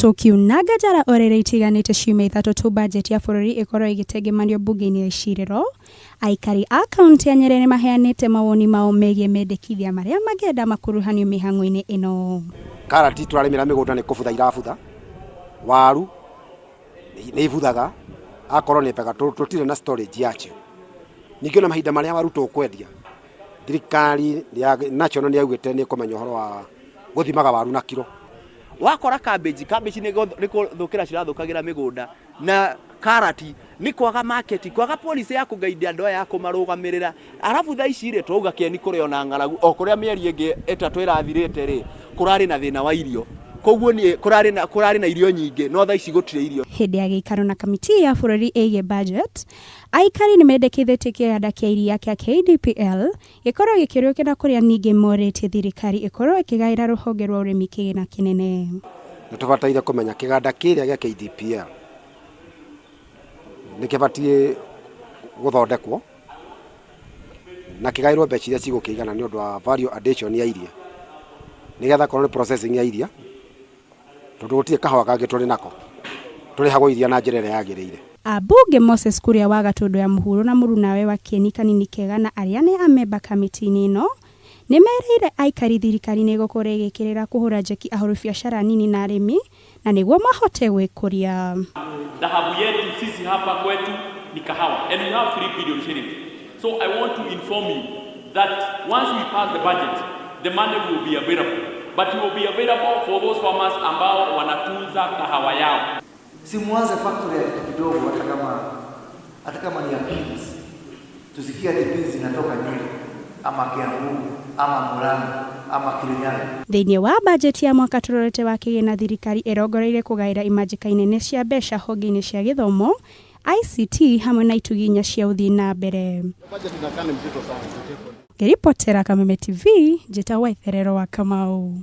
Tũkiunanga njara o rĩrĩa itiganĩte ciumia ithatũ tu bajeti ya bũrũri ĩkorwo ĩgĩtengemanio mbunge-inĩ ya icirĩro, aikari a kaunti ya Nyeri nĩmaheanĩte mawoni mao megiĩ mendekithia marĩa mangĩenda makuruhanio mĩhang'o-inĩ ĩno. Karati tũrarĩmĩra mĩgũnda nĩ kũbutha irabutha, waru nĩ ibuthaga akorwo nĩ mbega tũtirĩ na storage yacio. Ningĩ ona mahinda marĩa waru tũkwendia, thirikari ya national nĩ yaugĩte nĩ ĩkũmenya ũhoro wa gũthimaga waru na kiro. Wakora cabbage, cabbage nĩ gũthũkĩra cirathũkagĩra mĩgũnda na karati nĩ kwaga market, kwaga policy ya kũgaida andũ aya ya kũmarũgamĩrĩra. Arabu thaa ici rĩ, twauga kĩeni kũrĩ ona ng'aragu, o kũrĩa mĩeri ĩngĩ ĩtatũ ĩrathirĩte rĩ, kũrarĩ na thĩna wa irio. Koguo niĩ kũrarĩ na, kũrarĩ na irio nyingĩ, no thaa ici gũtirĩ irio. Hĩndĩ ya gĩikaro na kamĩtĩ ya bũrũri ĩgiĩ budget, aikari nĩ mendekithĩtie kĩganda kĩa iria kĩa KDPL gĩkorwo gĩkĩũrũkio na kũrĩa ningĩ morĩtie thirikari ĩkorwo ĩkĩgaĩra rũhonge rwa ũrĩmi kĩgĩna kĩnene. Nĩ tũbataire kũmenya kĩganda kĩrĩa gĩa KDPL nĩ kĩbatiĩ gũthondekwo na kĩgaĩrwo mbeca iria cigũkĩigana nĩ ũndũ wa value addition ya iria, nĩgetha akorwo nĩ processing ya iria, tondũ gũtirĩ kahũa kangĩ tũrĩ nako, tũrĩhagwo iria na njĩra ĩrĩa yagĩrĩire. Ambunge Moses Kuria wa Gatũndũ ya Mũhuro na mũrunawe wa Kĩeni Kanini Kega na arĩa nĩ amemba kamĩtĩ-inĩ ĩno nĩ merĩire aikari thirikari nĩ ĩgũkorwo ĩgĩkĩrĩra kũhũra njeki ahũri biacara nini na arĩmi na nĩguo mahote gwĩkũria. Dhahabu yetu sisi hapa kwetu ni kahawa and we have 3 billion shillings. So I want to inform you that once we pass the budget, the money will be available. But it will be available for those farmers ambao wanatunza kahawa yao. Simuanze factory ya kitu kidogo, hata kama ni ya beans. Tusikie ati beans inatoka Nyeri ama Kiambu ama Murang'a ama Kirinyaga. Thĩinĩ wa bajeti ya mwaka tũrorete wa kĩgĩna, thirikari ĩrongoreirie kũgaĩra imanjĩka inene cia mbeca honge-inĩ cia gĩthomo, ICT hamwe na itugĩ inya cia ũthii na mbere. Ngĩribotera Kameme TV, njĩtagwo Waitherero wa Kamau.